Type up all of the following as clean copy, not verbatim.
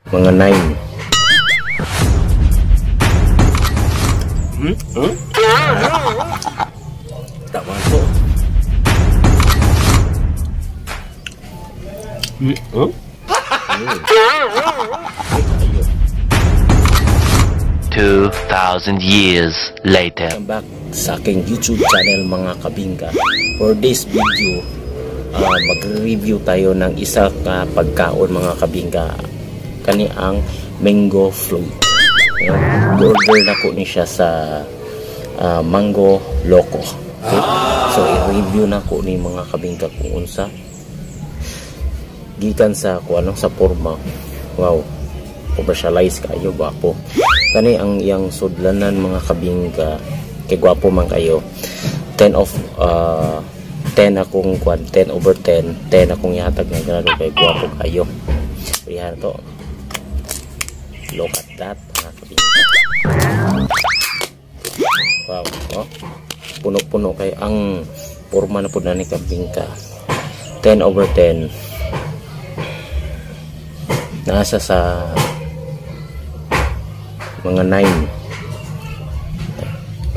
Mga 9. Hmm? Tama to. Hmm? Hmm? 2,000 years later. Welcome back sa aking YouTube channel, mga kabingka. For this video, magre-review tayo ng isa ka pagkaon, mga kabingka. Kani ang mango float. Order na ko ni siya sa Mango Loco. Okay? So i-review na ko ni mga kabingka kung unsa. Gikan sa kung ano sa forma. Wow. Commercialize kayo, gwapo. Kani ang iyang sudlanan, mga kabingka, kay gwapo man kayo. 10 of 10 akong kwan, 10 over 10, 10 akong ihatag nga grado kay gwapo kayo. Iyan to. Look at that, mga kabingka. Wow, oh. Puno-puno kay ang porma na pud na ni kabingka. 10 over 10. Nasa sa mga 9.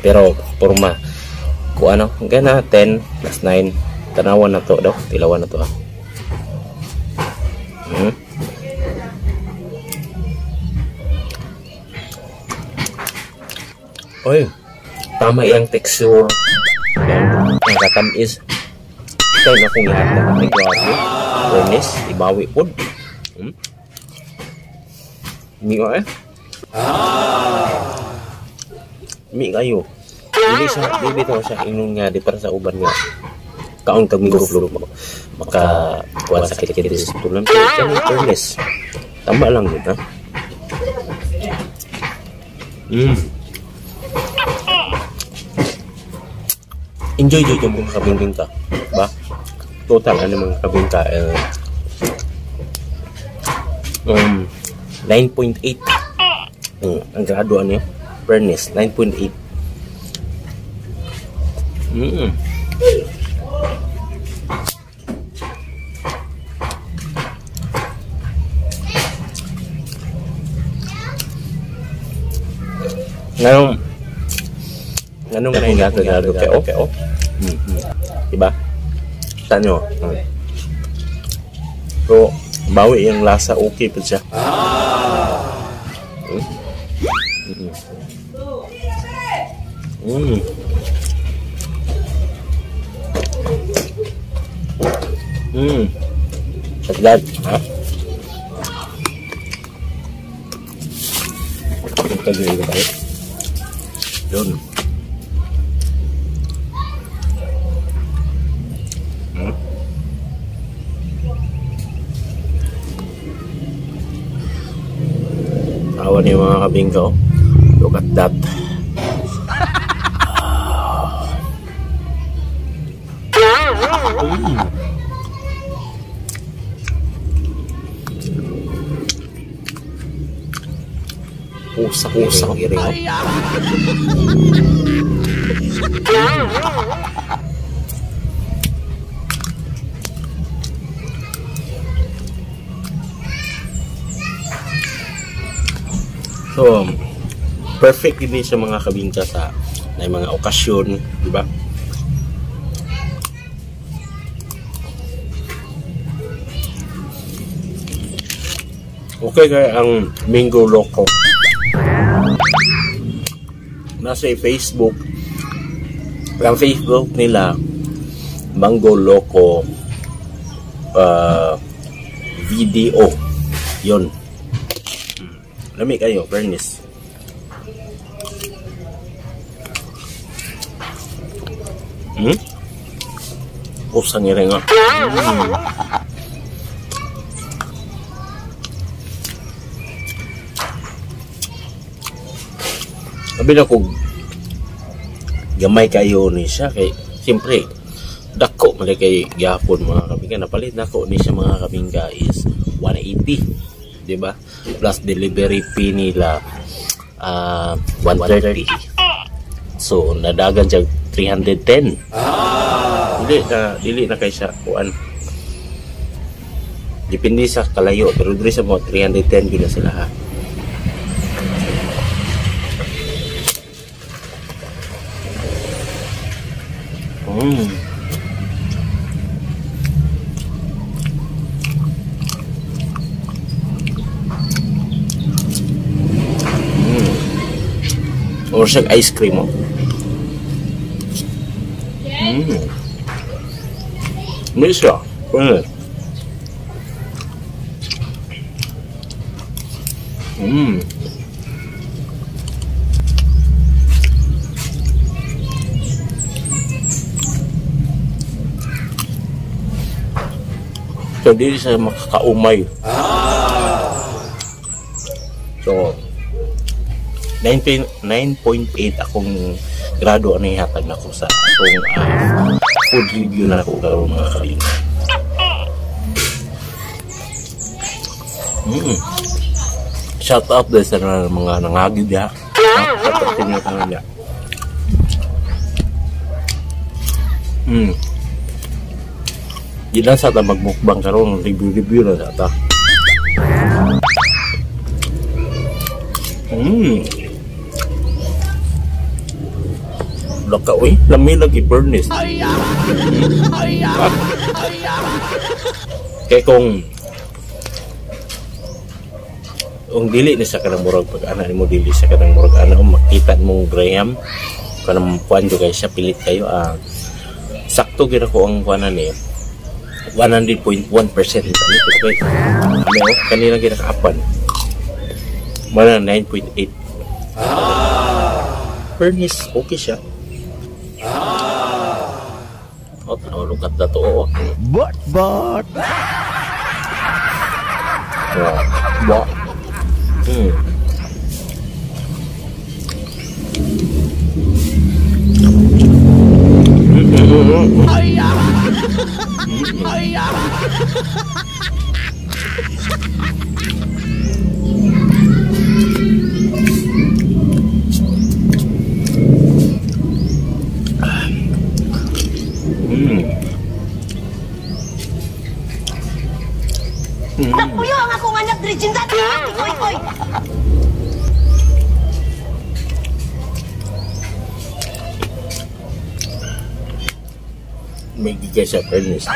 Pero porma ku ano, gana 10 plus 9. Tanawan na to daw, tilawan na to ah. Oy, tama iyang texture. Ang katamis. 10 akong ihatag. Ay, grabe. Fairness, ibawi pod. Mi eh. Mi kayo. Dili siya, dili to siya ingon nga di para sa uban nga. Kaon kag mango float maka kuan sakit kit sa tulan pero kani fairness. Tama lang gud ha. Enjoy jud yung mga kabingka. Ba? Total ano mga kabingka 9.8. Ang grado ano yun? Fairness, 9.8. Nganong nganong nang grado kayo? Okay, oh. Diba? Tanyo. So, bawi yung lasa, okay pa siya. Sagad, ha? Ito tayo. Yun. Tawa ni mga kabingka, oh. Look at that. Pusak-pusak iri. So, perfect din sa mga kabingka sa na mga okasyon, di ba? Okay kaya ang Mango Loco. Nasa Facebook, ang Facebook nila Mango Loco video. Yun. Lami kayo, fairness. Usang iri nga. Sabi na kung gamay kayo ni siya kay siyempre dako man kay gyapon mga kabingka. Napalit nako ni siya mga kabingka is 180, di ba? Plus delivery fee nila 130. So nadagan siya 310. Dili na kay siya kuan. Depende sa kalayo, pero diri sa mga 310 gyud na sila ha. Or siya ice cream mo. May siya. So, dili siya makakaumay. So, 9.8 akong grado ang ihatag nako sa akong food review na ako karon mga kabinga. Shout out din sa mga nangagid ya. Shout out sa inyo tanan ya. Di lang sa ta magmukbang karon, review-review na sa ta. Laka uy, lami lagi furnace. Kay kung dili ni sa kanang murag pag ana nimo, dili sa kanang murag ana makita mong Graham kanang kuan jud kay siya pilit kayo. Sakto gyud ako ang kuan ni 100.1% ani pero kay ano kanina gyud nakaapan mana 9.8. Furnace okay siya. Oh, look at that. Oh. But. What? Nagpuyo ang akong anak diri jinda. Oy oy. May gigay sa fairness.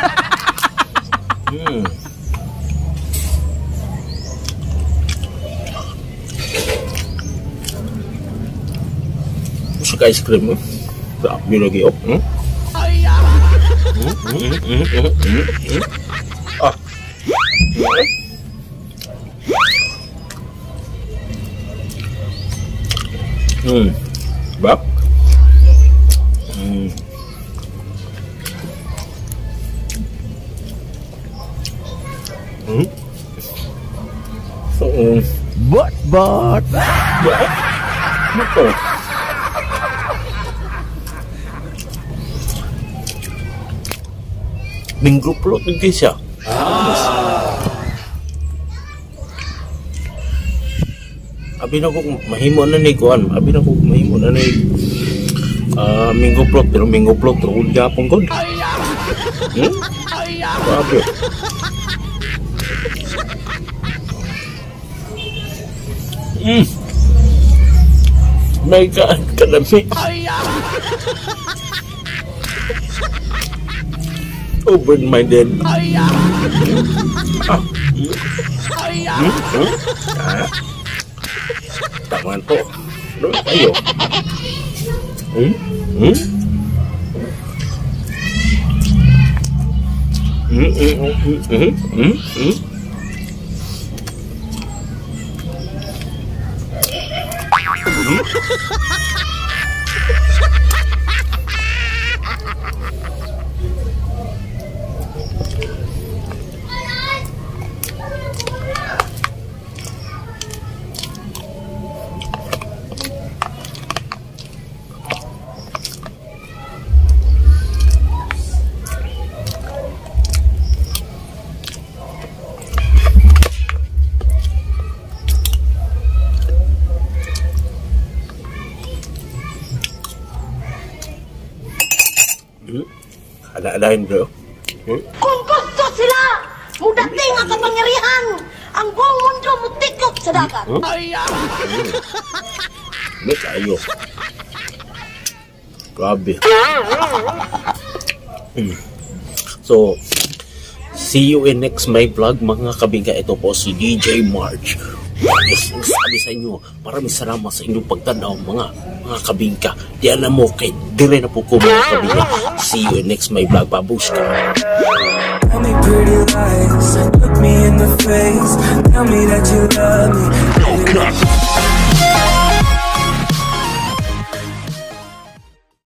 Gusto ka ice cream mo? Grabe lagi oh. Ah. Ba? So, But. Ito. Minggo plot din siya. Abi na ko mahimo na ni kuan, abi na ko mahimo na ni minggo plot, pero minggo plot ro gyapon gud. Grabe. My God, kalami. Open-minded. Tama to. Ano kayo? Ada-adahin bro. Kung gusto sila, Mudating ang kapangyarihan. Ang buong mundo mutikop sa dagat. May kayo. Grabe. So, see you in next my vlog, mga kabingka. Ito po si DJ March. Yes, ang sabi sa inyo, maraming salamat sa inyong pagtanaw, mga kabingka. Di alam mo kay dire na po ko, mga kabingka. See you in next my vlog. Babushka. Tell me pretty lies, look me in the face, tell me that you love me.